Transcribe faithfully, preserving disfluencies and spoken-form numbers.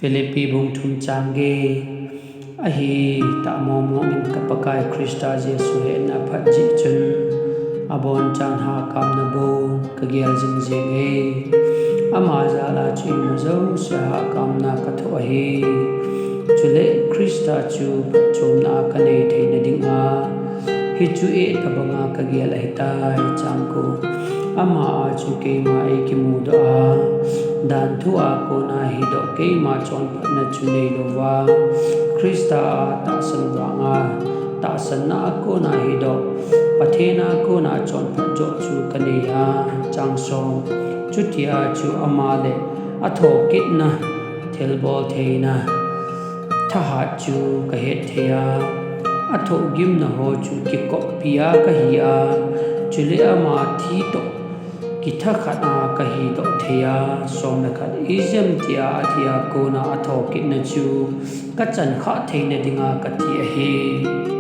Philippi bung thum chang get. Ahitah mong mong in ka Pakai Christa Jesu hetna aphat jeh chun abonchan hahkamna bou ka gel jing jenge. Ama jal a chu ima jouse hahkamna ka thoh ahi. Chule Christa chu phatchomna a ka nei theina dinga hichu eh tobanga ka gel ahitai. Chang ko. Ama a chu keima eikimudoh a, danthu a kona hidoh keima chonphatna chu neilouva, Christa a tahsan vanga tahsanna a kona hidoh Pathen a kona chonphat joh chu ka nei a. Chang som. Chutia chu ama le athokitna thilbol theina thahat chu ka hetthei a, athohgimna ho chu kikoppi a kahi a, chule ama thi toh kithakhat a kahidoh thei a. Som le khat. Ijemtia athi a kona athokitna chu ka chankhah theina dinga kati ahi.